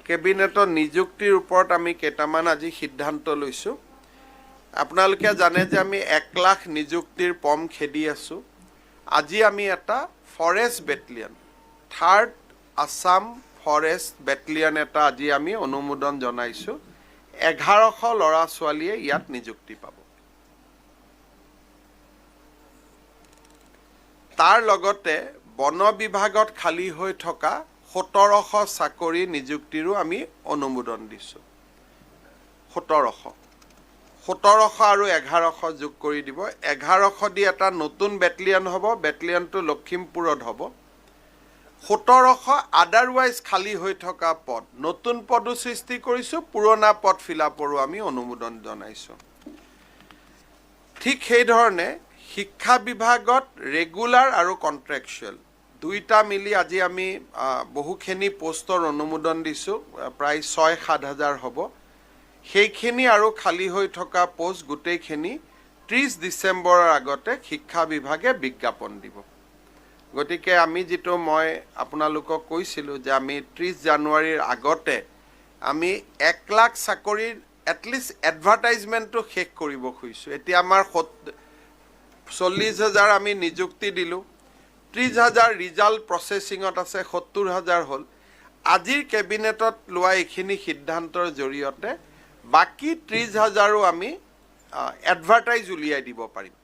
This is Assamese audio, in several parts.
কেবিনেটৰ নিযুক্তিৰ ওপৰত আমি কেইটামান আজি সিদ্ধান্ত লৈছোঁ। আপোনালোকে জানে যে আমি 1 লাখ নিযুক্তিৰ পম খেদি আছোঁ। আজি আমি এটা forest battalion, Third Assam Forest Battalion এটা আজি আমি অনুমোদন জনাইছোঁ। 1100 ল'ৰা ছোৱালীয়ে ইয়াত নিযুক্তি পাব। তাৰ লগতে বন বিভাগত খালী হৈ থকা 1700 চাকৰি নিযুক্তিৰো আমি অনুমোদন দিছোঁ। 1700, 1700 আৰু 1100 যোগ কৰি দিব। 1100 দি এটা নতুন বেটেলিয়ন হ'ব। বেটেলিয়নটো লখিমপুৰত হ'ব। 1700 আদাৰৱাইজ খালী হৈ থকা পদ, নতুন পদো সৃষ্টি কৰিছোঁ, পুৰণা পদ ফিল আপৰো আমি অনুমোদন জনাইছোঁ। ঠিক সেইধৰণে শিক্ষা বিভাগত ৰেগুলাৰ আৰু কণ্ট্ৰেকচুৱেল দুইটা মিলি আজি আমি বহুখিনি পষ্টৰ অনুমোদন দিছোঁ। প্ৰায় 6-7 হাজাৰ হ'ব সেইখিনি। আৰু খালী হৈ থকা পষ্ট গোটেইখিনি 30 ডিচেম্বৰৰ আগতে শিক্ষা বিভাগে বিজ্ঞাপন দিব। গতিকে আমি যিটো মই আপোনালোকক কৈছিলোঁ যে আমি 30 জানুৱাৰীৰ আগতে আমি 1 লাখ চাকৰিৰ এটলিষ্ট এডভাৰটাইজমেণ্টটো শেষ কৰিব খুজিছোঁ। এতিয়া আমাৰ 40 হাজাৰ আমি নিযুক্তি দিলোঁ, 30 হাজাৰ ৰিজাল্ট প্ৰচেছিঙত আছে, 70 হাজাৰ হ'ল। আজিৰ কেবিনেটত লোৱা এইখিনি সিদ্ধান্তৰ জৰিয়তে বাকী 30 হাজাৰো আমি এডভাৰটাইজ উলিয়াই দিব পাৰিম।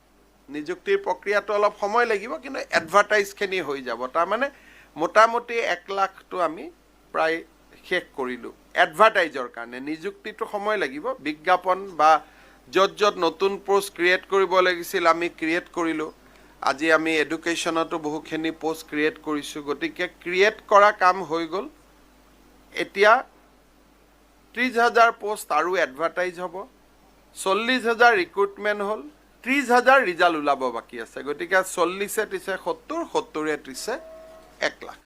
নিযুক্তিৰ প্ৰক্ৰিয়াটো অলপ সময় লাগিব, কিন্তু এডভাৰটাইজখিনি হৈ যাব। তাৰমানে মোটামুটি 1 লাখটো আমি প্ৰায় শেষ কৰিলোঁ এডভাৰটাইজৰ কাৰণে। নিযুক্তিটো সময় লাগিব। বিজ্ঞাপন বা য'ত য'ত নতুন পষ্ট ক্ৰিয়েট কৰিব লাগিছিল, আমি ক্ৰিয়েট কৰিলোঁ। আজি আমি এডুকেশ্যনতো বহুখিনি পষ্ট ক্ৰিয়েট কৰিছোঁ। গতিকে ক্ৰিয়েট কৰা কাম হৈ গ'ল। এতিয়া 30 হাজাৰ পষ্ট আৰু এডভাৰটাইজ হ'ব, 40 হাজাৰ ৰিক্ৰুটমেণ্ট হ'ল, 30 হাজাৰ ৰিজাল্ট ওলাব বাকী আছে। গতিকে 40-এ 30-এ 70, 70-এ 30-এ 1 লাখ।